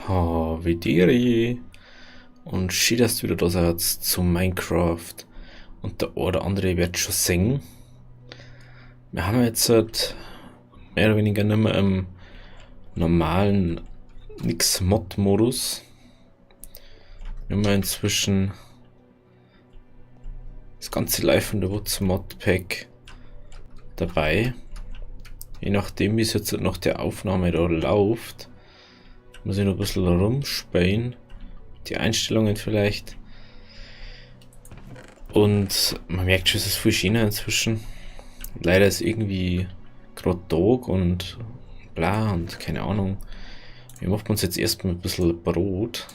Havidere und schön, dass du wieder da seid zu Minecraft. Und der oder andere wird schon singen. Wir haben jetzt halt mehr oder weniger nicht mehr im normalen Nix-Mod-Modus. Wir haben inzwischen das ganze Life in the Woods Mod-Pack dabei. Je nachdem, wie es jetzt noch der Aufnahme da läuft, muss ich noch ein bisschen rumspähen. Die Einstellungen vielleicht. Und man merkt schon, es ist viel schöner inzwischen. Leider ist irgendwie gerade Tag und bla und keine Ahnung. Wir machen uns jetzt erstmal ein bisschen Brot,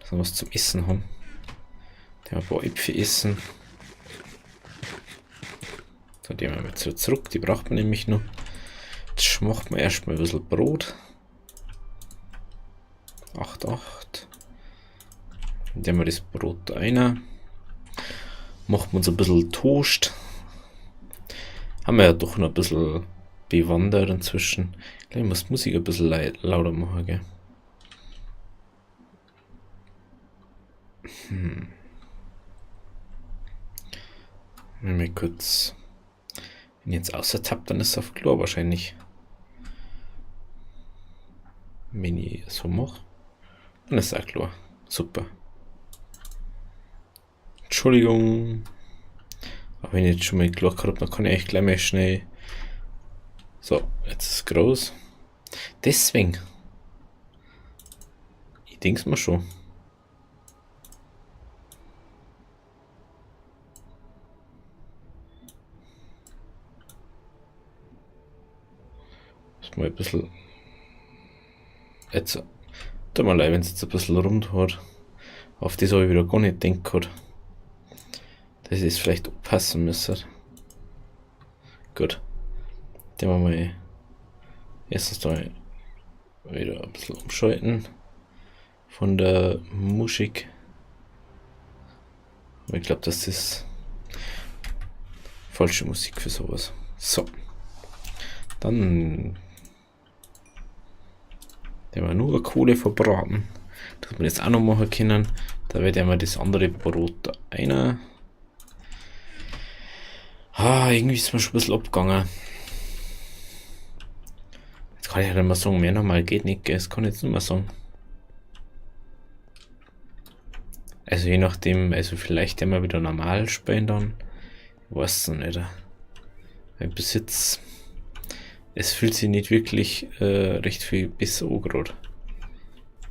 dass wir was zum Essen haben. Dann ein paar Äpfel essen. So, die haben wir jetzt wieder zurück, die braucht man nämlich noch. Jetzt schmacht man erstmal ein bisschen Brot. 8, 8. Dann haben wir das Brot da rein. Macht man uns ein bisschen Toast. Haben wir ja doch noch ein bisschen bewandert inzwischen. Ich glaube, ich muss die Musik ein bisschen lauter machen, gell? Wenn wir kurz. Wenn ich jetzt außertappt, dann ist es auf Klo wahrscheinlich. Wenn ich so mache, dann ist es auch klar. Super. Entschuldigung. Aber wenn ich jetzt schon mal klar gehabt hab, dann kann ich echt gleich mal schnell. So, jetzt ist es groß. Deswegen. Ich denk's mir schon. Muss mal ein bisschen. Jetzt. Tut mir leid, wenn's jetzt ein bisschen rund hat. Auf das hab ich wieder gar nicht gedacht gehabt. Dass ich das vielleicht anpassen müssen. Gut. Den wir mal erstens da wieder ein bisschen umschalten. Von der Musik. Aber ich glaub, das ist falsche Musik für sowas. So. Dann den wir nur Kohle verbraten. Dass wir das auch noch machen können. Da wird einmal das andere Brot da einer. Ah, irgendwie ist mir schon ein bisschen abgegangen. Jetzt kann ich halt immer sagen, mehr nochmal geht nicht, gell? Das kann ich jetzt nicht mehr sagen. Also je nachdem, also vielleicht immer wieder normal spielen dann. Ich weiß es noch nicht. Weil bis jetzt, es fühlt sich nicht wirklich recht viel besser an grad.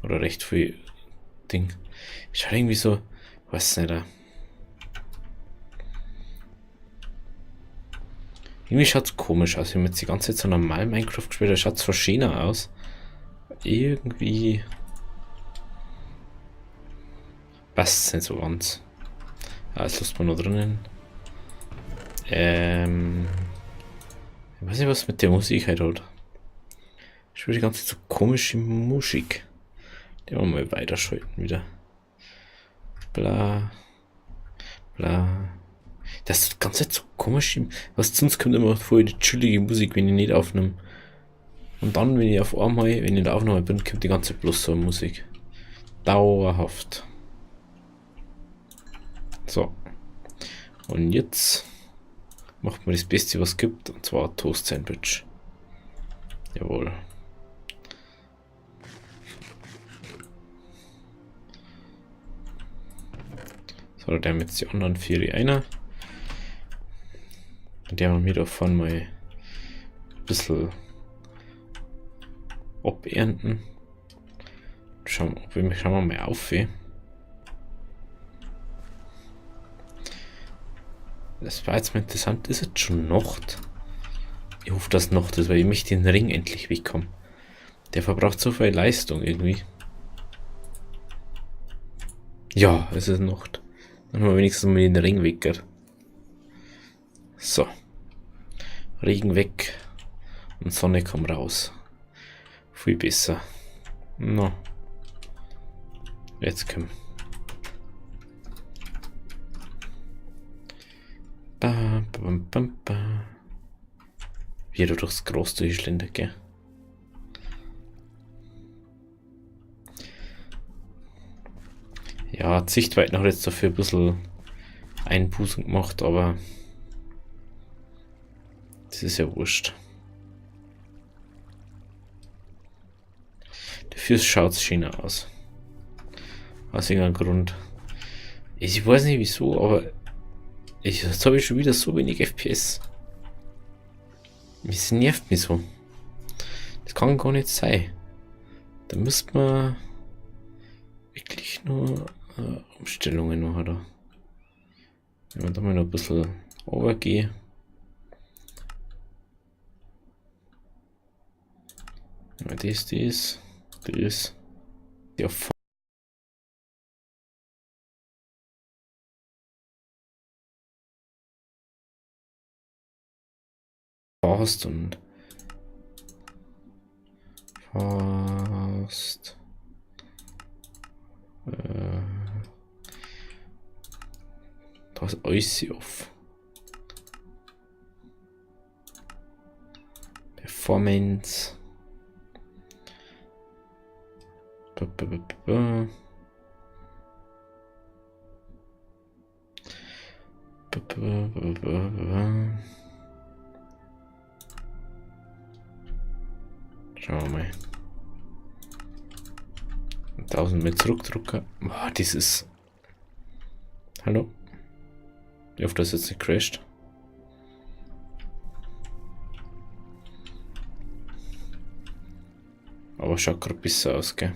Oder recht viel Ding. Ist halt irgendwie so, ich weiß nicht. Irgendwie schaut's komisch aus. Ich hab jetzt die ganze Zeit so normal Minecraft gespielt, da schaut's zwar schöner aus. Irgendwie passt's nicht so ganz. Ah, jetzt lässt man noch drinnen. Ich weiß nicht, was mit der Musik halt hat. Ich spiele die ganze Zeit so komische Musik. Die wollen wir mal weiterschalten wieder. Bla. Bla. Das ist die ganze Zeit so komisch. Was sonst kommt immer voll die chillige Musik, wenn ich nicht aufnehme. Und dann, wenn ich auf einmal, wenn ich in der Aufnahme bin, kommt die ganze Zeit bloß so Musik. Dauerhaft. So. Und jetzt macht man das Beste, was es gibt, und zwar ein Toast-Sandwich. Jawohl. So, da haben jetzt die anderen 4 einer. Und der haben wir davon mal ein bisschen abernten. Schauen, ob wir, schauen wir mal auf. Ey. Das war jetzt mal interessant. Ist jetzt schon Nacht? Ich hoffe, dass Nacht ist, weil ich möchte den Ring endlich wegkommen. Der verbraucht so viel Leistung irgendwie. Ja, es ist Nacht. Dann haben wir wenigstens mal den Ring weg. So. Regen weg. Und Sonne kommt raus. Viel besser. No. Jetzt komm. Ba, ba, bam, bam, ba. Wie er durchs Gras durchschlendert, gell? Ja, die Sichtweite hat jetzt dafür ein bisschen Einbußen gemacht, aber das ist ja wurscht. Dafür schaut's schöner aus. Aus irgendeinem Grund. Ich weiß nicht wieso, aber jetzt habe ich schon wieder so wenig FPS. Das nervt mich so. Das kann gar nicht sein. Da müsste man wirklich nur Umstellungen machen da. Wenn wir da mal noch ein bisschen runtergehen. Ja, das, das, das. Ja, fast und fast. Da ist alles off. Performance. B -b -b -b -b. B -b -b -b. Schauen wir mal. 1000 mit zurückdrucken. Boah, das ist. Hallo? Ich hoffe, das jetzt nicht crasht. Aber schaut grad besser aus, gell?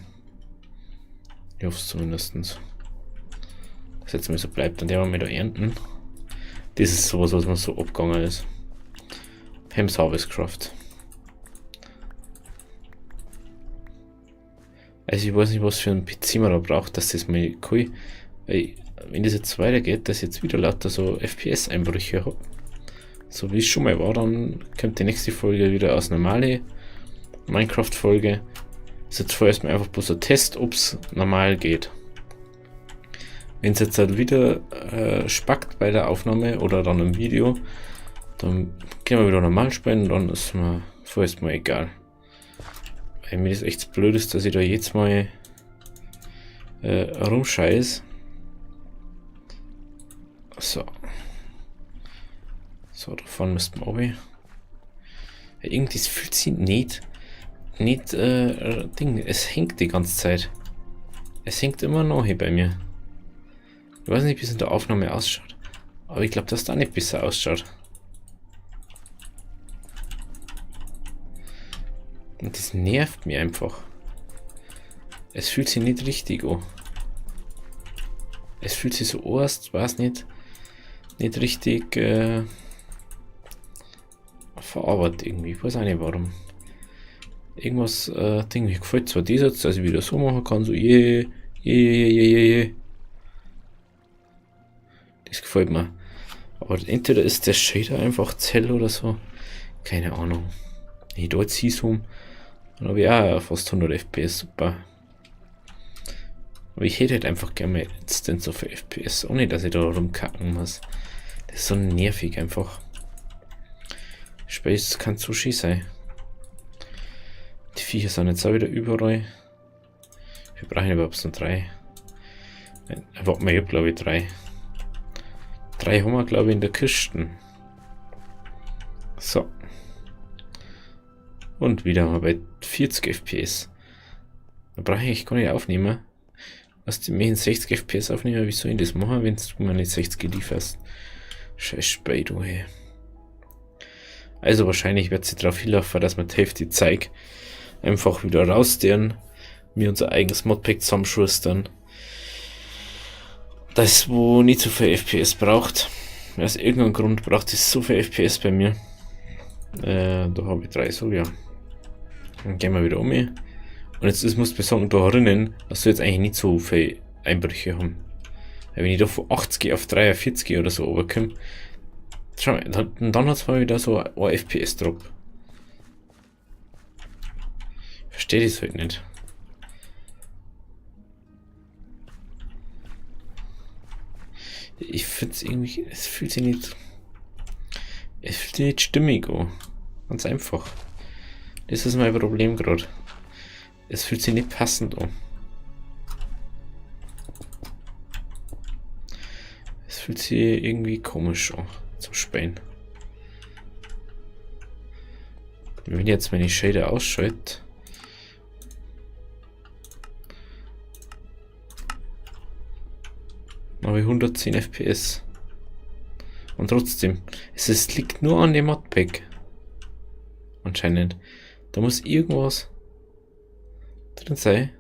Ich hoffe es zumindest. Dass jetzt mal so bleibt, dann werden wir da ernten. Das ist sowas, was mir so abgegangen ist. Pam's Harvestcraft. Also ich weiß nicht, was für ein PC man da braucht, dass das mal cool. Weil, wenn das jetzt weitergeht, dass ich jetzt wieder lauter so F P S-Einbrüche hab. So wie es schon mal war, dann kommt die nächste Folge wieder aus normale Minecraft-Folge. Ist jetzt vorerst mal einfach bloß ein Test, ob's normal geht. Wenn's jetzt halt wieder spackt bei der Aufnahme oder dann im Video, dann können wir wieder normal spielen, dann ist mir vorerst mal egal. Weil mir das echt blöd ist, dass ich da jetzt mal rumscheiß. So. So, da vorne müssten wir runter. Ja, irgendwie, es fühlt sich nicht Ding, es hängt die ganze Zeit. Es hängt immer noch hier bei mir. Ich weiß nicht, wie es in der Aufnahme ausschaut. Aber ich glaub, dass da nicht besser ausschaut. Und das nervt mich einfach. Es fühlt sich nicht richtig an. Es fühlt sich so erst, weiß nicht, nicht richtig verarbeitet irgendwie. Ich weiß auch nicht warum. Irgendwas Ding, mir gefällt zwar das jetzt, dass ich wieder so machen kann, so je, je, je, je, je, je. Das gefällt mir. Aber entweder ist der Shader einfach zäh oder so. Keine Ahnung. Wenn ich da jetzt hinzoome, dann habe ich auch fast 100 FPS, super. Aber ich hätte halt einfach gerne mal instant so viel FPS, ohne dass ich da rumkacken muss. Das ist so nervig einfach. Space kann zu schön sein. Die Viecher sind jetzt auch wieder überall. Wir brauchen überhaupt nur 3. Warte mal, ich hab glaub ich 3. 3 haben wir glaub ich in der Kiste. So. Und wieder mal bei 40 FPS. Da brauche ich gar nicht aufnehmen. Was die mir in 60 FPS aufnehmen, wie soll ich das machen, wenn du mir nicht 60 lieferst? Scheiß Spei, du, hey. Also wahrscheinlich wird sie darauf hinlaufen, dass wir die Hälfte Zeug einfach wieder rausderen, mir unser eigenes Modpack zusammenschustern. Das, wo nicht so viel FPS braucht. Aus irgendeinem Grund braucht es so viel FPS bei mir. Da habe ich 3, so ja. Dann gehen wir wieder um. Und jetzt ist, muss ich sagen, da drinnen, dass du jetzt eigentlich nicht so viel Einbrüche haben. Weil wenn ich da von 80 auf 43 oder so runterkomme, schau mal, dann hat's mal wieder so ein F P S-Drop. Ich verstehe das halt nicht. Ich find's irgendwie, es fühlt sich nicht, es fühlt sich nicht stimmig an. Ganz einfach. Das ist mein Problem grad. Es fühlt sich nicht passend an. Fühlt sich irgendwie komisch an zum Spielen. Wenn ich jetzt meine Shader ausschalte, dann habe ich 110 FPS. Und trotzdem, es liegt nur an dem Modpack. Anscheinend. Da muss irgendwas drin sein.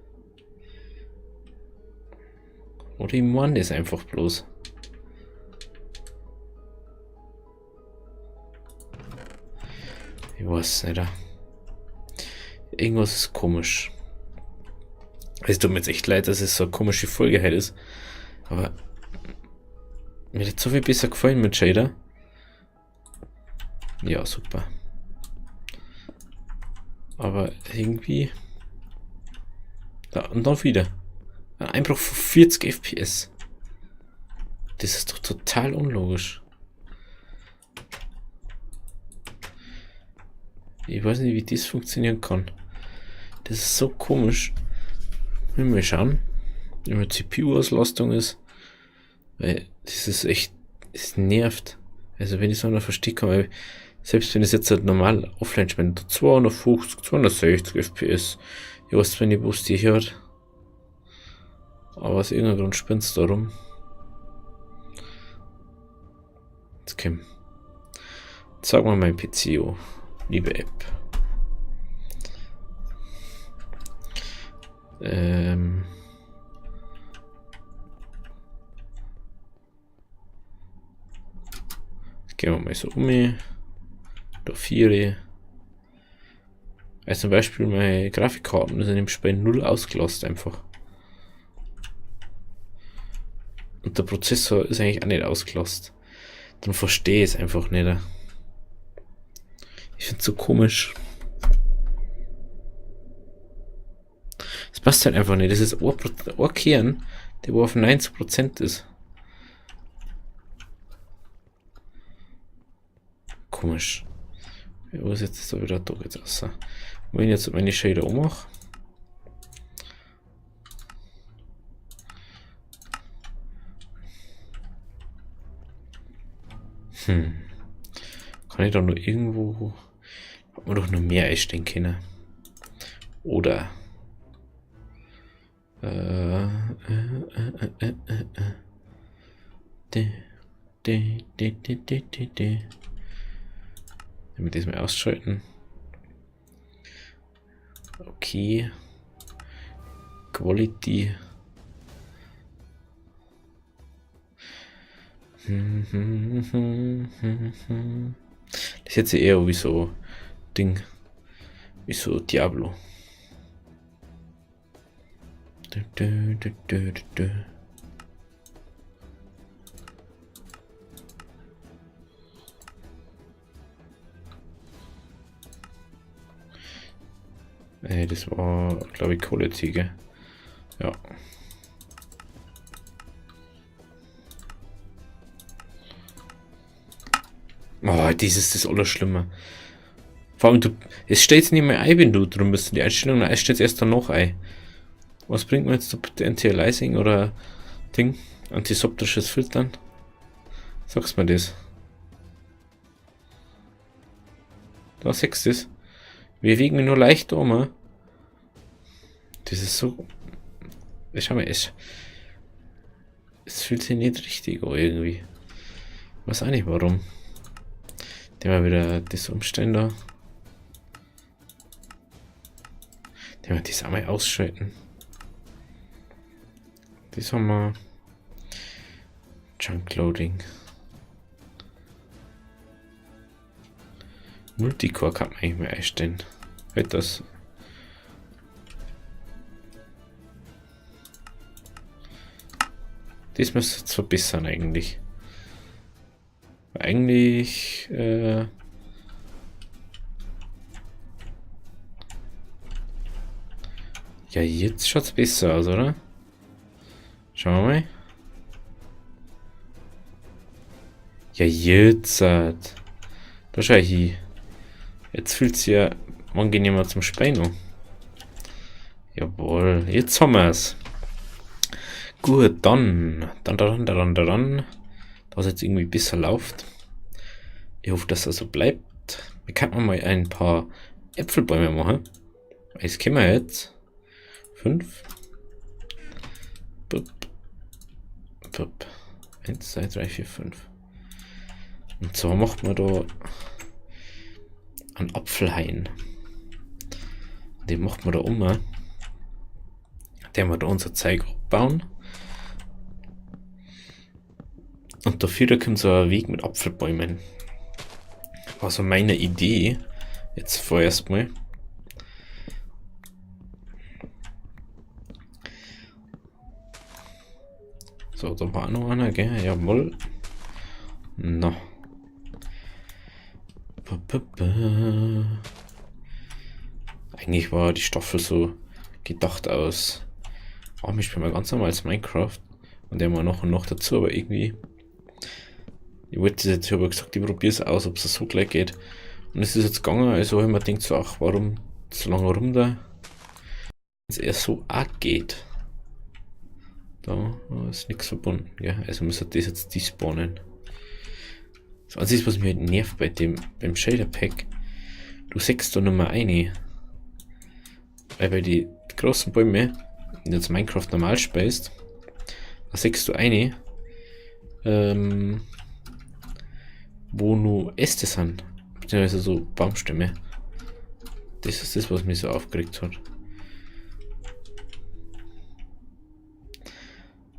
Oder ich meine das einfach bloß. Ich weiß nicht. Irgendwas ist komisch. Es tut mir jetzt echt leid, dass es so eine komische Folge heute ist. Aber mir hat so viel besser gefallen mit Shader. Ja, super. Aber irgendwie... Da, und dann wieder. Ein Einbruch von 40 FPS. Das ist doch total unlogisch. Ich weiß nicht, wie das funktionieren kann. Das ist so komisch. Mal schauen, wie die CPU-Auslastung ist. Weil das ist echt, es nervt. Also wenn ich so einer verstehe kann, weil selbst wenn ich jetzt halt normal offline spiele, 250, 260 FPS. Ich weiß zwar nicht, wo es die hört. Aber aus irgendeinem Grund spinnt's da rum. Jetzt komm. Zeig mal mein PC an, liebe App. Jetzt gehen wir mal so um. Da 4. Also zum Beispiel meine Grafikkarten sind im Spiel 0 ausgelastet einfach. Und der Prozessor ist eigentlich auch nicht ausgelastet. Dann verstehe ich es einfach nicht. Ich find's so komisch. Es passt halt einfach nicht. Das ist ein Kern, der wo auf 90% ist. Komisch. Wo ist jetzt da wieder? Da geht's raus. Wenn ich jetzt meine Shader ummache. Kann ich da noch irgendwo... Hat man doch noch mehr einstellen können. Oder... D, D, D, D, D, D, D. Wenn wir das mal ausschalten. Okay. Quality. Das ist jetzt eher wie so Ding. Wie so Diablo. Du, du, du, du, du, du. Ey, das war, glaub ich, Quality, gell? Ja. Oh, das ist das Allerschlimme. Vor allem, es steht nicht mehr ein, wenn du drin bist. Die Einstellung, es steht erst dann noch ein. Was bringt mir jetzt bitte Anti-Aliasing oder Ding? Antisoptisches Filtern? Sagst mir das? Da siehst du das. Wir bewegen mich nur leicht um. Das ist so. Schau mal, es fühlt sich nicht richtig an irgendwie. Ich weiß auch nicht warum. Den mal wieder das umstellen da. Den mal das einmal ausschalten. Das haben wir. Chunk Loading. Multicore kann man eigentlich mal einstellen. Halt das. Das müsste jetzt verbessern eigentlich. Eigentlich, ja, jetzt schaut's besser aus, oder? Schauen wir mal. Ja, jetzt. Da schau ich hin. Jetzt fühlt sich ja angenehmer zum Speien an. Jawohl, jetzt haben wir's. Gut, dann. Dann, dann, dann, dann, dann. Was jetzt irgendwie besser läuft. Ich hoffe, dass das so bleibt. Wir könnten mal ein paar Äpfelbäume machen. Das können wir jetzt. 5. Bup. Bup. 1, 2, 3, 4, 5. Und zwar macht man da einen Apfelhain. Den macht man da um. Den wir da unser Zeug abbauen. Und dafür kommt so ein Weg mit Apfelbäumen. War so meine Idee. Jetzt vorerst mal. So, da war auch noch einer, gell? Jawohl. Na. Eigentlich war die Staffel so gedacht aus. Oh, ich spiele mal ganz normal als Minecraft. Und der war noch und noch dazu, aber irgendwie. Ich wollte das jetzt, ich habe gesagt, ich probiere es aus, ob es so gleich geht. Und es ist jetzt gegangen, also habe ich mir gedacht, so, ach, warum so lange rum da? Wenn es erst so auch geht. Da ist nichts verbunden, gell? Also muss das jetzt despawnen. Das Einzige, was mich halt nervt beim Shader Pack, du siehst da nur mal eine. Weil bei die großen Bäume, wenn du jetzt Minecraft normal spielst, da siehst du eine, wo nur Äste sind, beziehungsweise so Baumstämme. Das ist das, was mich so aufgeregt hat.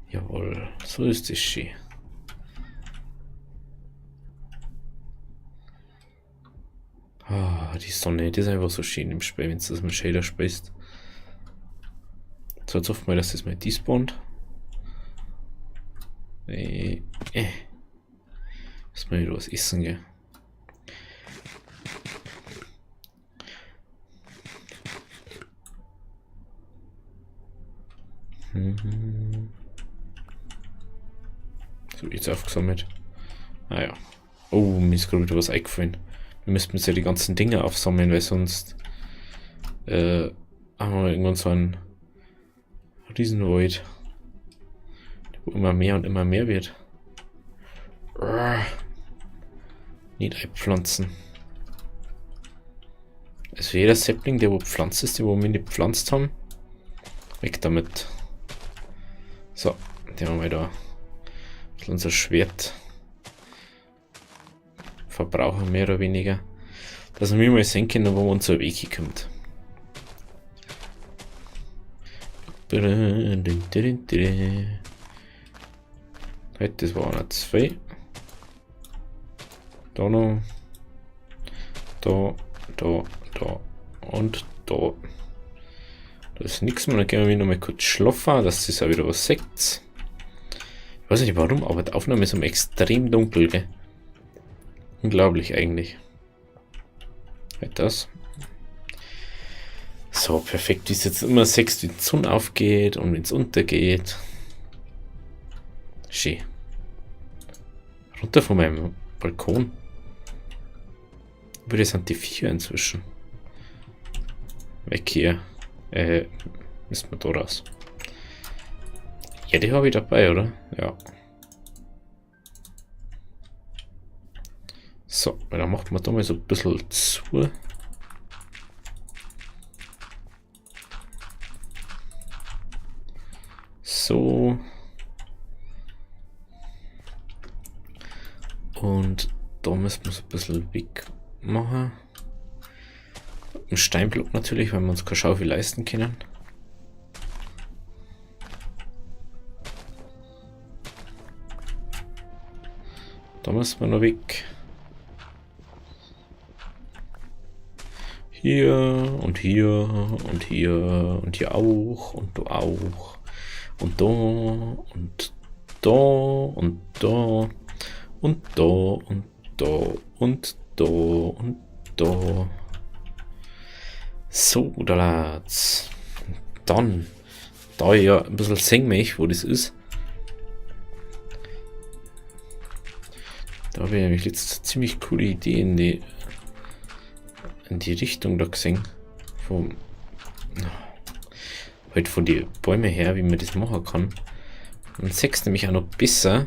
Jawohl, so ist das schön. Ah, die Sonne, die ist einfach so schön im Spiel, wenn du das mit Shader spielst. So, jetzt hoffen wir, dass das mal despawnt. Muss mal wieder was essen, gell? So, jetzt aufgesammelt. Ah ja. Oh, mir ist gerade wieder was eingefallen. Wir müssten jetzt ja die ganzen Dinge aufsammeln, weil sonst haben wir irgendwann so einen Riesenwald, wo immer mehr und immer mehr wird. Arr. Nicht einpflanzen. Also jeder Sapling, der wo gepflanzt ist, den wo wir nicht gepflanzt haben, weg damit. So, den haben wir da. Ein bisschen unser Schwert verbrauchen, mehr oder weniger. Dass wir mal sehen können, wo unser Weg hinkommt. Halt, das war einer 2. Da noch. Da, da, da und da. Da ist nichts mehr. Dann gehen wir noch mal kurz schlafen, dass das auch wieder was sieht. Ich weiß nicht warum, aber die Aufnahme ist extrem dunkel, gell? Unglaublich eigentlich. Halt das. So, perfekt. Wie es jetzt immer siehst, wie die Sonne aufgeht und wenn's untergeht. Schön. Runter von meinem Balkon. Aber das sind die Viecher inzwischen. Weg hier. Müssen wir da raus. Ja, die habe ich dabei, oder? Ja. So, dann macht man da mal so ein bisschen zu. So. Und da müssen wir so ein bisschen weg machen. Ein Steinblock natürlich, weil wir uns keine Schaufel leisten können. Da müssen wir noch weg. Hier und hier und hier und hier auch und da auch. Und da und da und da und da und da und da und da. So, da lad's. Dann, da ich ja ein bisschen sehen möchte, wo das ist. Da habe ich nämlich letztens eine ziemlich coole Idee in die Richtung da gesehen. Vom, halt von den Bäumen her, wie man das machen kann. Und sechs nämlich auch noch besser.